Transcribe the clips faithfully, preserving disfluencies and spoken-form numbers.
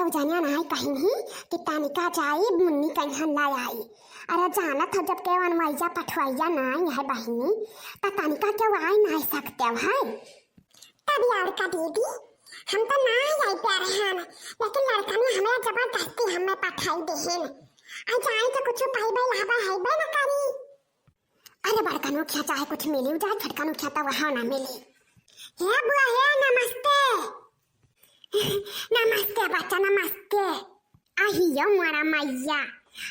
तो जनिया नाहीं कहिन ही कि तनिका जाई मुन्नी कइहाँ लै आई। अरे जानत हो जब केहू अनवइया पठवइया नाहीं है बहिनी, त तनिका केहू आई नाहीं सकते है। तब और का दीदी, हम तो नाहीं आई प्यारे हन, लेकिन लड़का ने हमरा जबरदस्ती हमें पठाई देहेन। आ जाई तो कुछ पाइबे लाबा हइबे न करी। अरे बड़का नोखिया चाहे कुछ मिली जाए, छोटका नोखिया तो वहाँ ना मिली। हे बुआ हे, नमस्ते। नमस्ते बच्चा, नमस्ते। अहियो मोरा मैया,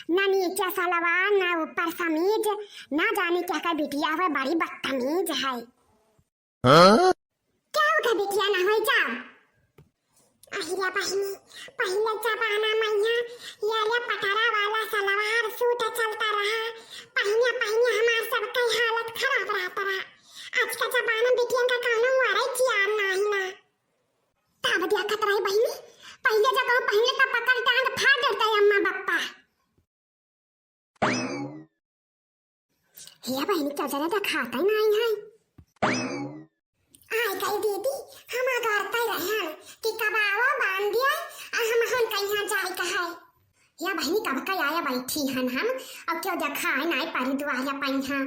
ना नीचे सलवार, ना ऊपर समीज, ना जाने क्या का बिटिया हुए, बड़ी बदतमीज है। हाँ? क्या होगा बिटिया, ना होई जाओ। अहिरा बहिनी, पहिले जमाना में यहाँ ये, ये पटरा वाला सलवार सूट चलता रहा, पहिने पहिने हमार सबके हालत खराब रहत रहा। आज का जमाना बिटियन का कौनो मरे जियान नाही ना। तब देखत रही बहिनी, पहिले जब हम पहिले तब पकड़ टांग फाड़ देते अम्मा बप्पा। हे बहिनी, का जरा देखाता ही नाही है। आय गई दीदी, हम अगारते रहन कि कब आवा बांध दिया, आ हम हन कइहाँ जाए का है। हे बहिनी, कब का आया बैठी हन हम, अब क्यों देखा है नाही परी दुआरिया पइहाँ।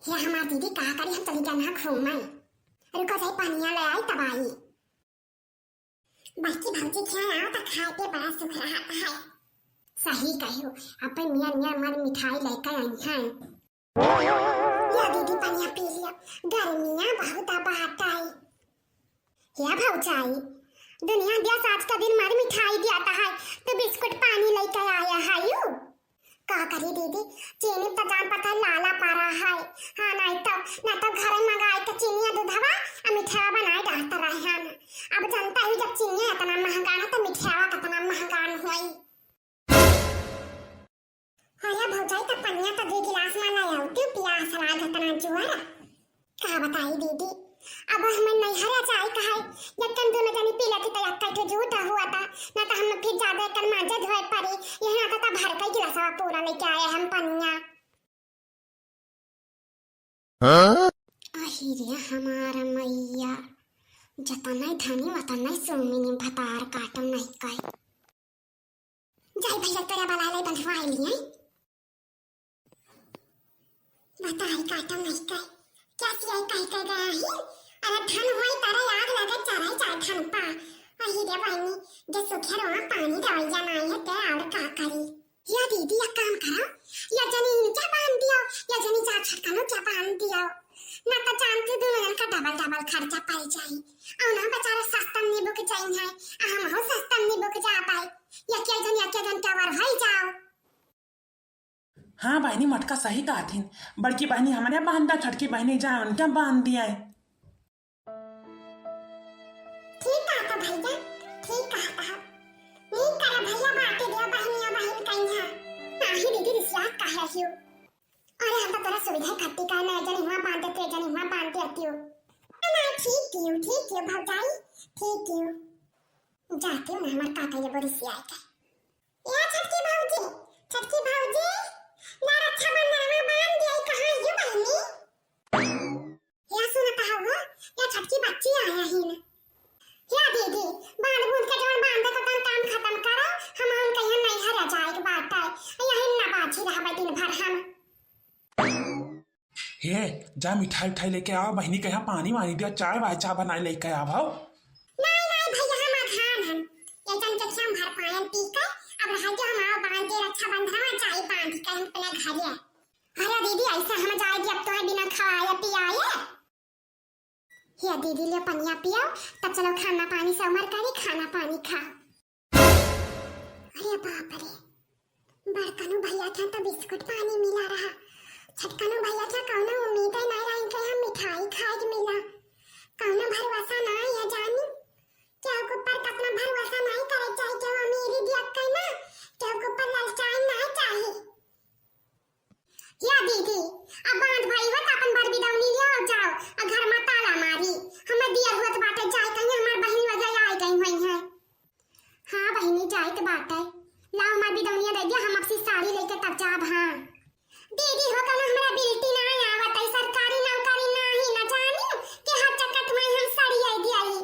हे हमार दीदी, का करी, हम चली जाना घूमे। रुको जाई, पनिया ले आई तब आई। बड़की भौजी के यहाँ आओ तो खाए पे बड़ा सुख रहत है। सही कहियो, अपन मियाँ मियाँ हमारी मिठाई लेकर आई हैं। या दीदी पनिया पी लिया, गर्मियाँ बहुत बात आई। या भौजाई, दुनिया दिया आज का दिन मारी मिठाई दिया था है, तो बिस्कुट पानी लेकर आया है यू। का करी दीदी, चीनी तो जान पता है लाला पड़ा है। हाँ, नहीं तो, नहीं तो घर में मंगाए के चीनी या दूधवा आ मिठावा बनाए डालता रहे हम। अब जनता ही जब चीनी इतना महंगा ना तो मिठावा कितना महंगा होई। अरे भौजाई, तो पनिया तो दो गिलास में ले आओ, क्यों पियास लाग इतना जोर। का बताई दीदी, अब हम नैहरे जाए का है, जब तुम दोनों जनी पी लेती तो एक ठो झूठ हुआ था, ना तो हम फिर ज्यादा कर मांजे धोए पड़ी। यही आता था भर के गिलासवा पूरा लेके आए हम पनिया। हाँ? अहि रे हमार मैया, जतनै धनी वतनै सोमिनी भतार काटम नहीं कहे। जाई भैया तोरा बला ले बंधवा लिए। बताई काटम नहीं कहे। क्या सियाई कह के गया ही? अरे धन होई तारा याद लगे चराई जाए धन पा। अहि रे बहिनी, जे सुखे रोआ पानी दवैया नाई है ते और का करी? या दीदी एक काम करा, या जनी इनके बांध दियो, या जनी जा छोटकनो के बांध दियो। ना तो जानती दोनों जन का डबल डबल खर्चा पड़ जाई। और ना बेचारा सस्ता में बुक जाई है, आ हम हो सस्ता में बुक जा पाए। या के जन, या के जन के वर होई जाओ। हाँ बहिनी, मटका सही कहथिन। बड़की बहिनी हमरे बांध दा, छोटकी बहिनी जाए उनके बांध दिया। ठीक कहता भैया, ठीक कहता है। नीक करे भैया बांटे दिया बहिनिया बहिन कइहाँ। नाही दीदी रिसियात काहे हियो? अरे हम तो तोरा सुविधा खट्टी का ना जनी हुआ बांधते ते जनी हुआ बांधते अतियो। ना ठीक कियो, ठीक कियो भौजाई, ठीक कियो। जाती हूँ ना हमार काका ये बोरी सियाई के। या छोटकी भौजी, छोटकी भौजी, ना रक्षाबंधन में बांध दिया कहाँ यू बहिनी? या सुनत हवो, या छोटकी बच्ची आया ही ना। या दीदी, बांध बूंद के जवन बांधे के तन काम खत्म करो, हम उनके यहाँ नैहर आ जाए के बात है। यही ना बाजी रहबे दिन भर हम। हे, जा मिठाई उठाई लेके आवा, बहिनी के यहाँ पानी वानी दिया, चाय वाय चा बनाए लेके आवा हो। नहीं, नहीं भैया, हम अधान हन। ये जन के हम भर पायन पी के, अब रह जो हम आओ बांध के रक्षाबंधन में जाई बांध के हम अपने घरे। अरे दीदी, ऐसे हम जाए दिया अब तोहे बिना खाए पियाए। या दीदी ले पनिया पियो, तब चलो खाना पानी से उमर करी, खाना पानी खा। अरे बाप रे, बड़कनू भैया क्या तो बिस्कुट पानी मिला रहा, छोटकनू भैया क्या कौनो उम्मीद है नहीं रही कि हम मिठाई खाए के मिला, कौनो भरोसा ना है जानी, केहू के ऊपर कतना भरोसा नहीं करे चाही, केहू अमीरी दिया के ना, केहू के ऊपर ललचाए ना चाही। या दीदी, अब बांध भई हो त अपन बरबिदौनी ले आओ जाओ, आ घर में ताला मारी। हमें दियर होत बाटे जाए कहीं, हमार बहिन वगैरह आए गई हुई हैं। हाँ बहिनी, जाए के बाटे। लाओ हमार बिदौनिया दे दिया, हम अब से साड़ी लेके तब जाब। हाँ दीदी हो कहना हमरा बिल्टी ना आवत है, सरकारी नौकरी ना ही ना जानी कि हर चक्कर तुम्हें हम साड़ी आई दिया ही।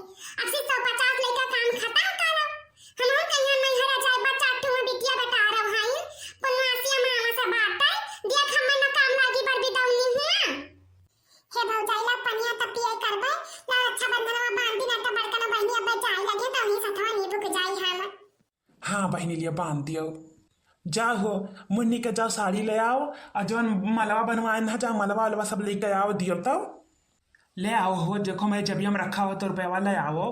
हाँ बहिनी, लिया बांध दियो। जाओ हो, मुन्नी के जाओ साड़ी ले आओ, और जौन मलवा बनवाए ना, जाओ मलवा उलवा सब लेके आओ, दियो तब। ले आओ हो, देखो मैं जबिया में रखा हो तो रुपया ले आओ।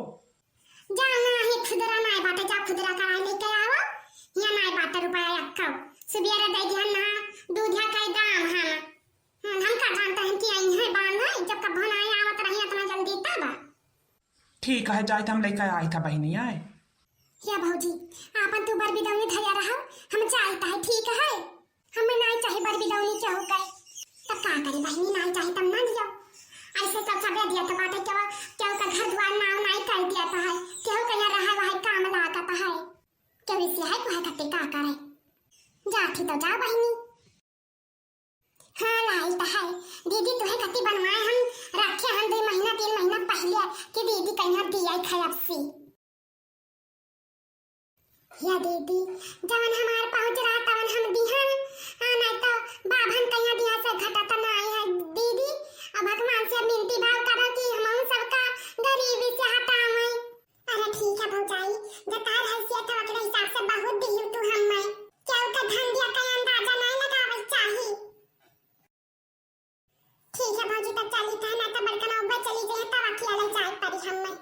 जा ना, ही खुदरा नाय बाटे, जा खुदरा कराई लेके आओ। हिया नाय बाटे रुपया एक्को। सुबेरे दे दिहन ना, दूधिया कई दाम हम। हम, हम का जानते हैं कि आई है बांध है, जब कब नाय आवत रही इतना जल्दी तब। ठीक है, जाइत हम लेके आई था बहिनी आए। या भौजी, आपन तू बरबिदौनी धैया रहो, हम जाइत है, ठीक है? हमें नाई चाही बरबिदौनी केहू के। तब का करी बहिनी, नाई चाही तब ना दियो। ऐसे सब सबे दिया तो बाटे, केहू, केहू का घर द्वार नाव नाई कर दिया तो है, केहू के यहाँ रहे वहे काम लागत है, केहू इसे है कोहे खातिर का करे। जाथी तो जाओ बहिनी। हाँ लाई तो है दीदी, तुहे खातिर बनवाए हम रखे हम दो महीना तीन महीना पहले कि दीदी कहीं दिया खाए अब से। या दीदी, जवन हमार पहुँच रहा तवन हम दिहन, हाँ, नहीं तो बाभन कहिया दिया से घटा तो ना आई है दीदी। अब भगवान से मिनती भाव करो कि हम सबका गरीबी से हटावे। अरे ठीक है भौजाई, जतार हैसियत है ओकरे हिसाब से बहुत दिहू तू हमें। केहू के धन दिया के अंदाजा नहीं लगावे चाही। ठीक है भौजी, तब चली थे, ना तो बड़कन उब्बे चली जाए, तब अकेले जाए पड़ी हमें।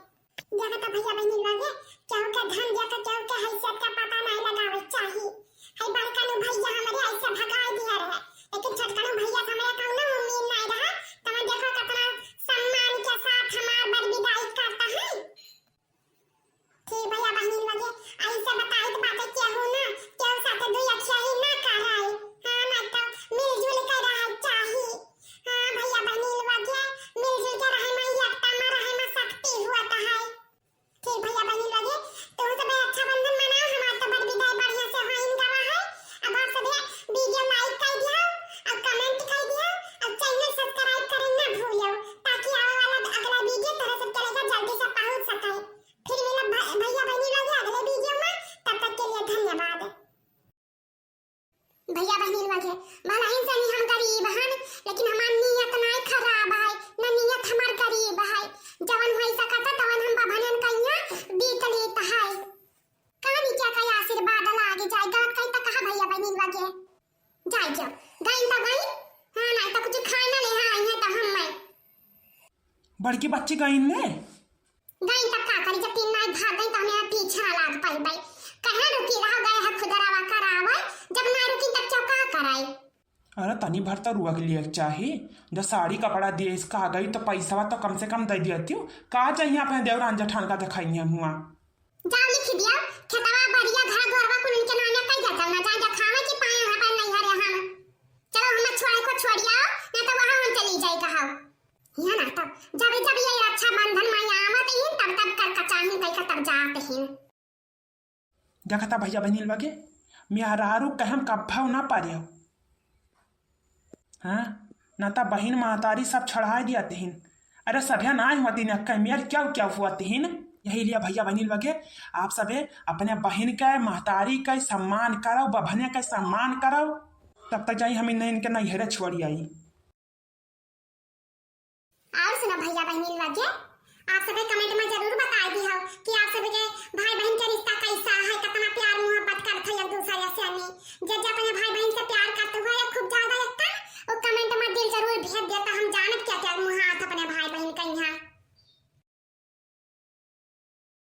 देखा तो भैया बहनी लोग, केहू के धन दिया के केहू के हैसियत का पता नहीं लगावे चाही। है बड़कन भैया हमरे ऐसे भगाए दिया रहे, लेकिन छोटकन भैया से हमरे कौनो उम्मीद नहीं रहा। तब देखो कितना सम्मान के साथ हमार बड़ विदाई करता है। ठीक भैया बहिनी लोगे, ऐसे बताइत बाटे केहू ना, केहू साथे दुई अखिया ही ना कराई। हाँ, ना तो मिलजुल के रहे चाही। हाँ भैया बहिनी लोगे, मिलजुल के रहे में एकता में रहे में शक्ति हुआ तो है। ठीक भैया बहिनी लोगे, तू सब रक्षाबंधन मनाओ, हमार तो बड़ विदाई बढ़िया से होइन गवा है। अब आप सभी video like कर दिया, अब comment कर दिया, अब channel subscribe करे ना भूलियो, ताकि आवे वाला अगला video तरह सबके लगे जल्दी से पहुँच सके। फिर मिलब भ-, भैया बहिनी लोग अगले video में, तब तक के लिए धन्यवाद। भैया बहिनी लोग, भला ही सही हम गरीब हन, लेकिन हमार नीयत नाय खराब है, न नीयत हमार गरीब है। जवन होई सकत है, तवन हम बभनन कहिया बीत लेत है। कहानी क्या का आशीर्वाद लागे जाए, गलत कहीं तो कहा भैया बहिनी लोग। जाए जाओ, गई तो गई, हाँ, नाय तो कुछ खाए ना ले, हाँ, आई है तो हम मैं। बड़की बच्ची गई ने? गई तब का करी, जब तीन नाई भाग गई तो हमें पीछे ना लाग पाई भाई। कहाँ रुकी रहो, गए है खुदरावा करावे, जब ना रुकी तब क्यों का कराई? अरे तनी भर तो रुआ के लिए चाही, जो साड़ी कपड़ा दिए इसका आ गई तो पैसा तो कम से कम दे दिया तू। का चाहिए अपने देवरान जेठान का दिखाई है हुआ? जाओ लिख दिया, खेतवा बढ़िया घर दुआरवा कुल इनके नामे कई जाता ना, जा जा खावे की पाए वहाँ पर नहीं हरे हम। चलो हम छोड़ को छोड़ आओ, नहीं तो वहाँ हम चली जाए कहा। यहाँ ना तब जब जब ये रक्षाबंधन में आवत ही तब तब कर कचाही कई का तब जात ही। देखता भैया बहिनी लोगे, मेहरारू कहम कब्भव ना पारियो। हाँ, ना ता बहिन महतारी सब छोड़ाए दिया तिहिन। अरे सभे ना हुआ तिहिन, अक्का मेर क्या क्या हुआ तिहिन। यही लिए भैया बहिनी लोगे, आप सभे अपने बहिन के महतारी के सम्मान करो, बभने के सम्मान करो, तब तक जाई हम इन्हें इनके नैहरे छोड़ आई। और सुनो भैया बहिनी लोगे, आप सभे comment में जरूर बताए दिहो